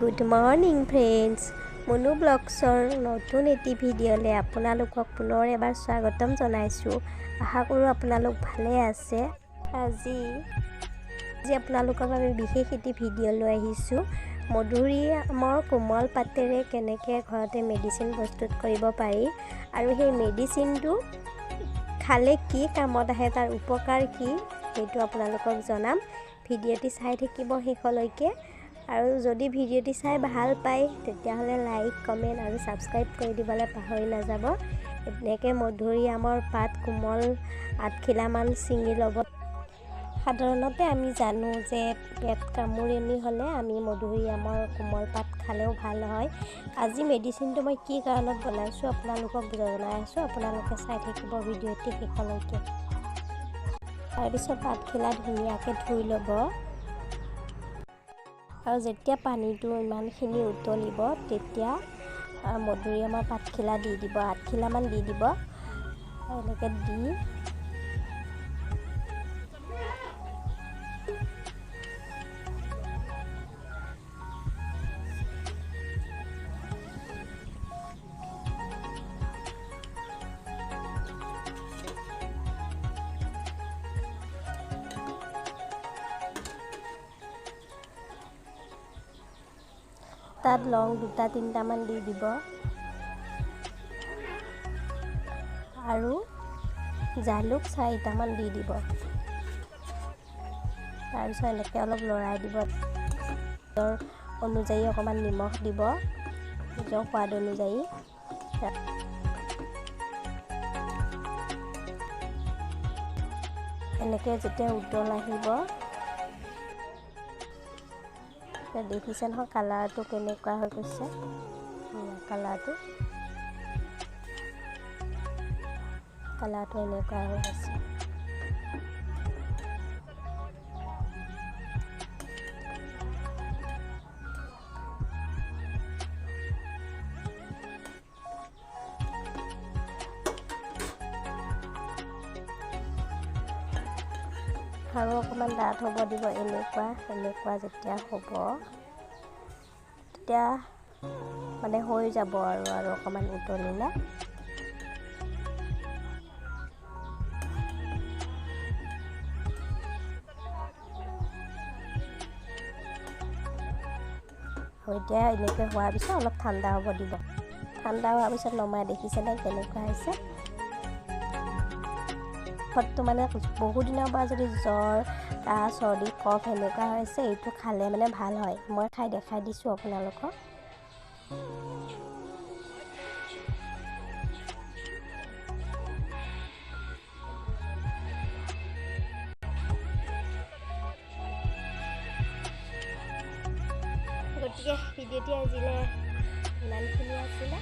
Good morning friends, Manu ব্লগছৰ নতুন এটি ভিডিঅ'লৈ আপোনালোকক পুনৰ এবাৰ স্বাগতম জনাইছোঁ। আশা কৰোঁ আপোনালোক ভালে আছে। আজি আপোনালোকৰ বাবে বিশেষ এটি ভিডিঅ' লৈ আহিছোঁ। মধুৰিআমৰ কোমল পাতেৰে কেনেকৈ ঘৰতে মেডিচিন প্ৰস্তুত কৰিব পাৰি আৰু সেই মেডিচিনটো খালে কি কামত আহে, তাৰ উপকাৰ কি, সেইটো আপোনালোকক জনাম। ভিডিঅ'টি চাই থাকিব শেষলৈকে। আৰু যদি ভিডিঅ'টি চাই ভাল পায় তেতিয়াহ'লে লাইক, কমেণ্ট আৰু ছাবস্ক্ৰাইব কৰি দিবলৈ পাহৰি নাযাব। এনেকৈ মধুৰিআমৰ পাত কোমল 8 খিলামান ছিঙি ল'ব। সাধাৰণতে আমি জানো যে পেট কামোৰণি হ'লে আমি মধুৰিআমৰ কোমল পাত খালেও ভাল হয়। আজি মেডিচিনটো মই কি কাৰণত বনাইছোঁ আপোনালোকক জনাই আছোঁ, আপোনালোকে চাই থাকিব ভিডিঅ'টি শেষলৈকে। তাৰপিছত পাতখিলা ধুনীয়াকৈ ধুই ল'ব আৰু যেতিয়া পানীটো ইমানখিনি উতলিব তেতিয়া মধুৰিআমৰ পাতখিলা দি দিব, 8 খিলামান দি দিব। এনেকৈ দি তাত লং দুটা তিনিটামান দি দিব আৰু জালুক চাৰিটামান দি দিব। তাৰপিছত এনেকৈ অলপ লৰাই দিব। অনুযায়ী অকণমান নিমখ দিব, নিজৰ সোৱাদ অনুযায়ী। এনেকৈ যেতিয়া উতল আহিব, দেখিছে নহয় কালাৰটো কেনেকুৱা হৈ গৈছে। কালাৰটো এনেকুৱা হৈ গৈছে। আৰু অকণমান ডাঠ হ'ব দিব। এনেকুৱা যেতিয়া হ'ব তেতিয়া মানে হৈ যাব আৰু অকণমান উতলিলে। আৰু এতিয়া এনেকৈ হোৱাৰ পিছত অলপ ঠাণ্ডা হ'ব দিব। ঠাণ্ডা হোৱাৰ পিছত নমাই দেখিছেনে কেনেকুৱা হৈছে ঔষধটো। মানে বহুদিনৰ পৰা যদি জ্বৰ, কাহ, চৰ্দি, কফ এনেকুৱা হৈছে, এইটো খালে মানে ভাল হয়। মই খাই দেখাই দিছোঁ আপোনালোকক। গতিকে ভিডিঅ'টি আজিলৈ ইমানখিনি আছিলে।